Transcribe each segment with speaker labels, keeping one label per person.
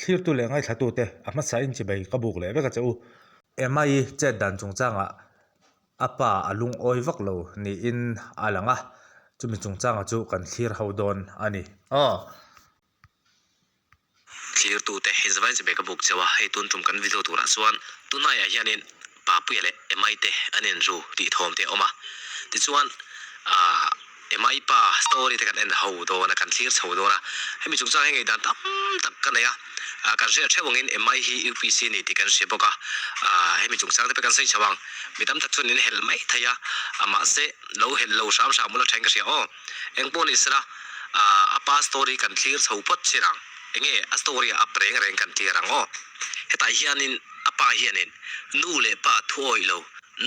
Speaker 1: Thlirtu leh ngaithlatute a hmasa in chibai ka buk leh vek a che u. Emma-i chet dan chungchangah a pa a lungawi vak lo niin a lang a, chumi chungchangah chu kan thlir ho dawn a ni. Aw.
Speaker 2: Thlirtute hei zavai chibai ka buk cheu a, hei tun tum kan video turah chuan tunlaiah hianin Papuia leh Emai te an inru tih thawm te a awm a, tichuan aah Emai pa story te kan en ho dawn a, kan thlir chho dawn a, hemi chungchang hi ngaihdan tam tak ka nei a, aah kan hriat theuh angin Emai hi UPC a ni tih kan hre bawk a, aah hemi chungchang te pawh kan sawi chho ang, mi tam tak chuan in helh mai thei a, mahse lo helh lo hram hram ula thain ka hria aw. Engpawh ni sela, a pa story kan thlir chho phawt chin ang. Enge a story a up reng reng kan thlir ang aw. Hetah hianin a pa hianin nu leh pa thu awih lo,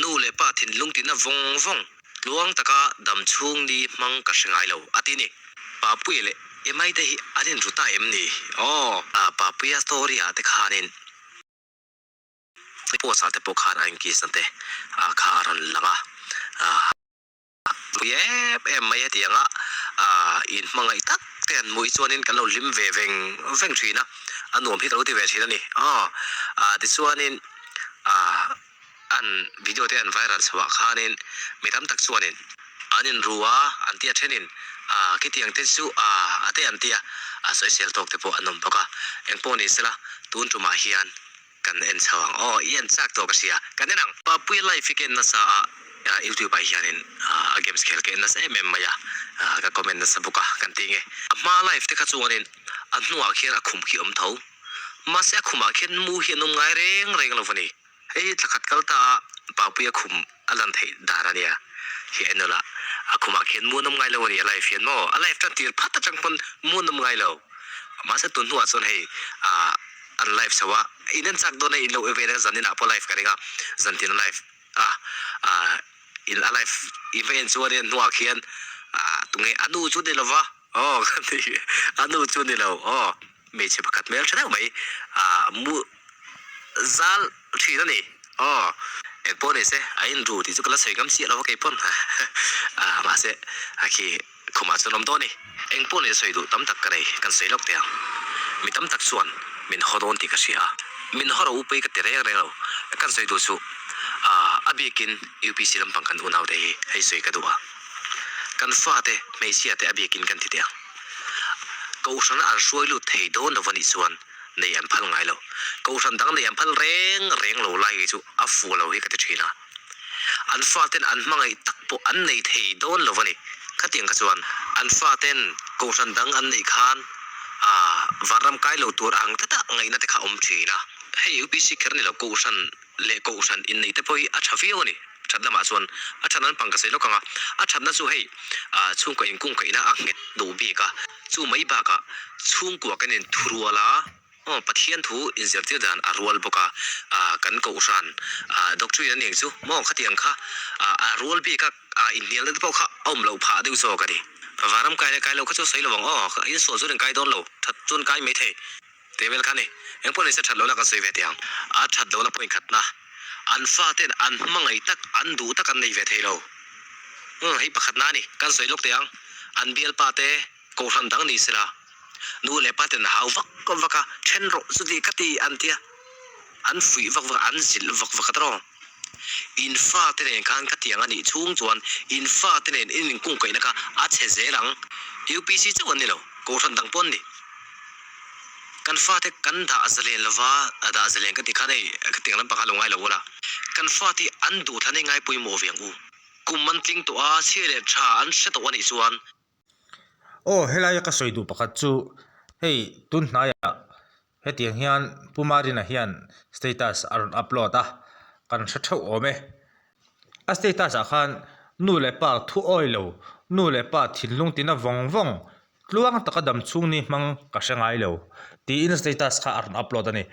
Speaker 2: nu leh pa thinlung tina vawng vawng, tluang taka dam chhung ni hmang ka hre ngai lo a ti ni. Papuia leh Emai te hi an inru ta em ni aw. Papuia story ah te khanin. Post ah te pawh khan a inkiss na te kha a rawn lang a. Pui em em mai hetianga aah in hmangaih tak te han hmuh hi chuanin kan lo hlim ve veng veng thin a, a nuam hi ka lo ti ve thin a ni. Aw aah tichuanin aah an video te an viral chhoah khanin mi tam tak chuanin an inru a, an tia thenin aah khitiang te chu aah a te an tia a sawisel tawk te pawh an awm bawk a, engpawh ni sela tun tumah hian Kan en chho ang aw, i en chak tawh ka hria. Kan en ang. Papuia live hi ka en nasa a, youtube ah hianin a games khel ka en nasa em em mai a, ka comment nasa bawk a, kan ti nge. A hma live te kha chuanin a hnuah khian a khum khi awm tho. Mahse a khumah khian mu hi an awm ngai reng reng lo va ni. Hei hi thla khat kal ta a Papuia khum a lan theih dan a nia. Hi en ula, a khumah khian mu an awm ngai lo a ni a live hian maw? A live tan tir phat atang pawn mu an awm ngai lo. Mahse tun hnuah chuan hei an live chho a, in en chak dawn a in lo e vel a zan inah pawh live ka ring a, zan tin a live a, ah in a live i va en chuan in hnuah khian ah tunge a nu chu ni lova aw ka ti a nu chu ni lo aw hmeichhe pakhat hmel tha deuh mai ah mu zal thin a ni aw engpawh ni se a inru tih chu ka la sawi ngam chiah lo va keipawn ah mahse a khi. Khumah chuan awm dawn i. Eng pawh nih sawi duh tam tak ka nei, kan sawi lawk teh ang. Mi tam tak chuan min haw dawn tih ka hria a, min haw ro upui ka ti reng reng lo. Kan sawi duh chu a bikin UPC lampang kan unaute hi hei sawi ka duh a. Kan fate, hmeichhiate a bikin kan ti teh ang. Kohhrana an hruai lut thei dawn lo va nih chuan nei an phal ngai lo. Kohhran dang nei an phal reng reng lo lai hi chu a fuh lo hi ka ti thin a. An faten an hmangaih tak pawh an nei thei dawn lo a ni. Khatiang kha chuan an faten kohhran dang an neih khan aah vanram kai lo tur ang tlata ngaihna te kha a awm thin a. Hei UPC kher ni lo kohhran leh kohhran inneih te pawh hi a tha viau a ni. That lamah chuan a that an pang ka sawi lawk ang a, a thatna chu hei aah chhungkaw inkungkaihna a nghet duh bik a, chu mai bakah chhungkua kan inthurual a, Aw, Pathian thu inzirtir dan a rual bawk a, ah kan kohhran ah doctrine a niang chu maw khatiang kha ah a rual bik a, ah inhnialna te pawh kha a awm loh phah deuh zawk a ni. Vanram kai leh kai lo kha chu sawi lo ang aw, insual chuan in kai dawn lo, that chuan kai mai thei tih vel kha a ni. Engpawh nise that lohna kan sawi ve teh ang. A that lohna pawh inkhatna, an faten an hmangaih tak, an duh tak an nei ve thei lo. Umm hei pakhatna a ni, kan sawi lawk teh ang. An bialpa te Kohhran dang ni sela, nu leh pa ten hau vak vak a, then rawh chuti ka ti an tia, an fuih vak vak a, an zilh vak vak a tawrh. In fate nen khan ka tiang a nih chhung chuan in fate nen in inkungkaihna kha a chhe zel ang. UPC chauh an ni lo, kohhran dang pawh an ni. Kan fate kan dah zalen lova, dah zalen ka tih khan hei ka tiang lampang kha lo ngai lo ula, kan fate an duhthlan hi ngai pawimawh ve ang u. Kum an tling tawh a, chhia leh tha an hre tawh a nih chuan
Speaker 1: Aw helaia ka sawi duh pakhat chu hei tun hnaiah hetiang hian Pu Marina hian status a rawn upload a kan hre theuh awm e. A status ah khan nu leh pa thu awi lo, nu leh pa thinlung tina vawng vawng tluang taka dam chhung ni hmang ka hre ngai lo tiin status kha a rawn upload a ni.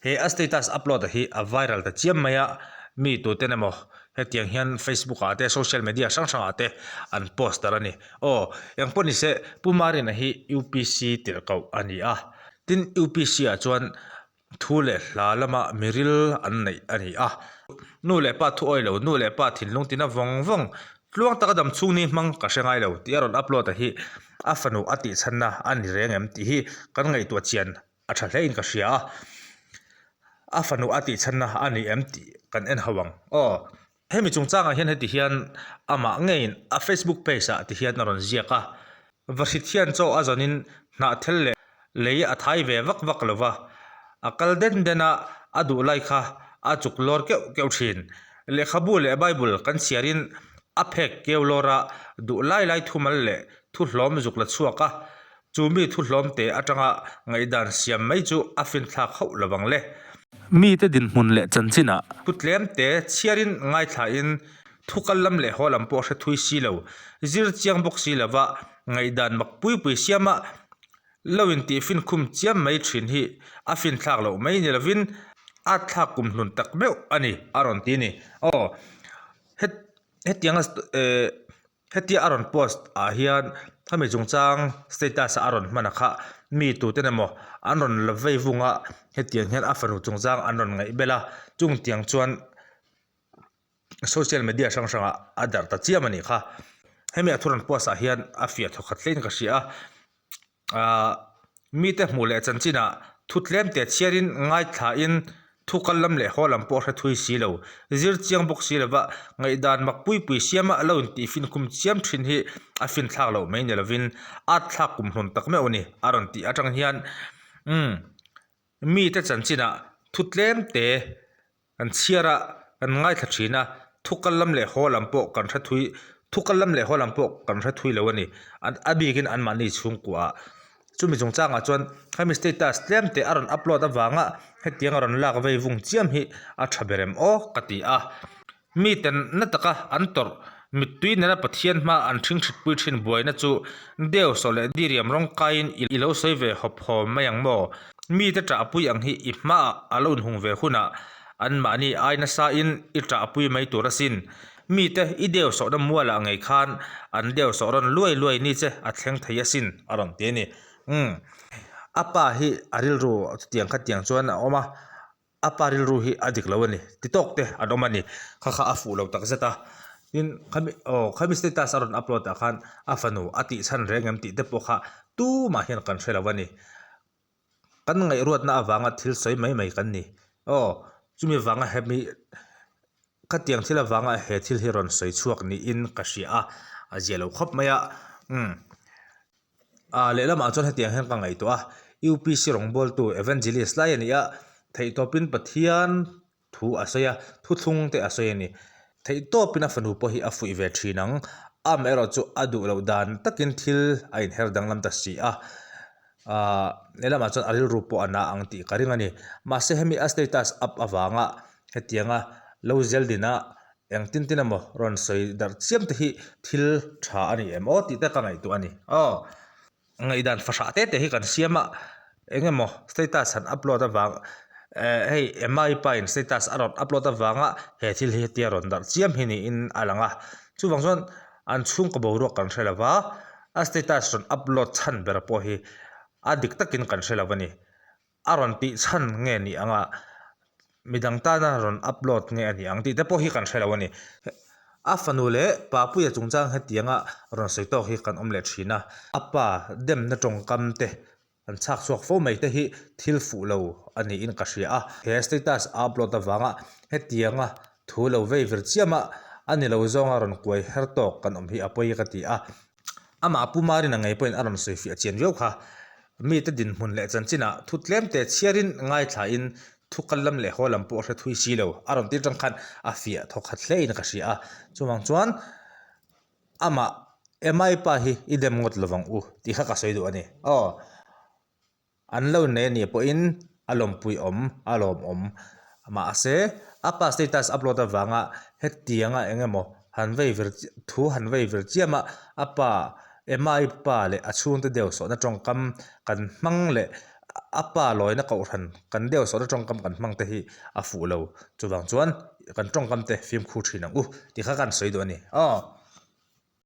Speaker 1: He a status upload a hi a viral ta chiam mai a, mi tuten emaw hetiang hian Facebook ah te social media hrang hrang ah te an post darh a ni. Aw, engpawh nise Pu Marina hi UPC tirhkoh a ni a, tin UPC ah chuan thu leh hla lama miril an neih a ni a. Nu leh pa thu awilo, nu leh pa thinlung tina vawng vawng. Tluang taka dam chhung ni hmang ka hre ngai lo tih a rawn upload a hi a fanu a tih chhanna a ni reng em tih hi kan ngaihtuah chian a tha hle in ka hria a. A fanu a tih chhanna a ni em tih kan en ho ang aw. Hemi chungchangah hian heti hian amah ngeiin a Facebook page ah ti hian a rawn ziak a. Vahrit hian chaw a zawnin hnahthel leh lei a thai ve vak vak lo va, a kal den den a, a duh lai kha a chuk lawr keuh keuh thin. Lehkhabu leh Bible kan chhiarin a phek keu lawr a, duh lai lai thumal leh thu hlawm zuk la chhuak a, chu mi thu hlawm te atanga ngaihdan siam mai chu a finthlak hauh lo vang le. Mite dinhmun leh chanchinah thu tlem te chhiarin ngaithlain Thu kal lam leh haw lam pawh hre thui si lo, zir chiang bawk si lova ngaihdan mak pui pui siama lo intih finkhum chiam mai thin hi a finthlak loh mai ni lovin a thlak kum hlun tak meuh a ni a rawn ti a ni. Aw hetianga eh hetia a rawn post ah hian hemi chungchang status a rawn hman a kha mi tuten emaw an rawn la vei vung a, hetiang hian a fanu chungchang an rawn ngaih bel a, chungtiang chuan. Social media hrang hrangah a darh ta chiam a nih kha. Hemi a thurawn post ah hian a fiah thawkhat hlein ka hria a. Aaa mite hmuh leh chanchinah thu tlem te chhiarin ngaithlain thu kal lam leh haw lam pawh hre thui si lo. Zir chiang bawk si lova ngaihdan mak pui pui siama a lo intih finkhum chiam thin hi a finthlak loh mai ni lovin at thlak kum hlun tak meuh a ni a rawn tih atang hian umm mite chanchinah thu tlem te Kan chhiar a, kan ngaithla thin a, thu kal lam leh haw lam pawh kan hre thui, thu kal lam leh haw lam pawh kan hre thui lo a ni. A bikin anmahni chhungkuaah. Chumi chungchangah chuan hemi status tlem teh a rawn upload avanga hetiang a rawn lak vei vung chiam hi a tha ber em aw ka ti a. Miten na taka an tawrh mittui nena Pathian hma an ṭhingṭhitpui ṭhin buaina chu deu sawh leh diriam rawng kaiin i lo sawi ve hawp haw mai ang maw? Mite ṭahpui ang hi i hmaah a lo inhung ve hunah anmahni ai nasain i ṭahpui mai tur asin. Mite i deu sawhna mualah ngei khan an deu sawh rawn luai luai ni che a thleng thei asin a rawn ti a ni. Umm. A pa hi a rilru chutiang khatiang chuan a awm a. A pa rilru hi a dik lo a ni, ti tawk te an awm a ni. Kha kha a fuh lo tak zet a, tin khami aw khami status a rawn upload ah khan a fanu a tih chhan reng em tih te pawh kha tumah hian kan hre lo a ni. Kan ngaihruatna avanga thil sawi mai mai kan ni. Aw chumi vanga hemi khatiang thil avanga he thil hi rawn sawi chhuak niin ka hria a, a zia lo khawp mai a, umm. Ah lehlamah chuan hetiang hian ka ngaihtuah a, UPC rawngbawltu Evangelist lai a ni a, theihtawpin Pathian thu a sawi a, thuthlung te a sawi a ni. Theihtawpin a fanu pawh hi a fuih ve thin ang, amaherawh chu a duh loh dan takin thil a inher danglam ta si a, ah lehlamah chuan a rilru pawh a na ang tih ka ring a ni. Mahse hemi a status up avanga hetianga lo zel dina Eng tin tin emaw rawn sawi darh chiam te hi thil tha a ni em aw tih te ka ngaihtuah a ni. Aw ngaihdan fahrah te te hi kan siam a, eng emaw status han upload avang eh hei Emma i pa in status a rawn upload avanga he thil hi hetia rawn darh chiam hi niin a lang a. Chuvang chuan an chhungkaw boruak kan hre lo va, a status rawn upload chhan ber pawh hi a dik takin kan hre lo a ni. A rawn tih chhan nge ni ang a, midang tana rawn upload nge a ni ang tih te pawh hi kan hre lo a ni. A fanu leh Papuia chungchang hetianga rawn sawi tawk hi kan awm leh thin a, a pa demna tawngkam te an chhak chhuak fo mai te hi thil fuh lo a niin ka hria a. He status a upload avanga hetianga thu lo vei vir chiam a, a ni lo zawnga rawn kuai her tawk kan awm hi a pawi ka ti a. Amah Pu Marina ngei pawhin a rawn sawi fiah chian viau kha. Mite dinhmun leh chanchinah thu tlemte chhiarin ngaithlain thu kal lam leh haw lam pawh a hre thui si lo. A rawn tir tang khan a fiah thawkhat hlein ka hria a. Chuvang chuan amah Emma-i pa hi i dem ngawt lovang u tih kha ka sawi duh a ni. Aw. An lo nei anih pawhin a lawmpui awm, a lawmawm. Mahse, a pa status upload avanga hetianga eng emaw han vei vir thu han vei vir chiam a, a pa Emma-i pa leh a chhungte deu sawhna tawngkam kan hmang leh a pa lawina kohhran kan deu sawhna tawngkam kan hmang te hi a fuh lo. Chuvang chuan kan tawngkam te fimkhur thin ang u tih kha kan sawi duh a ni. Aw.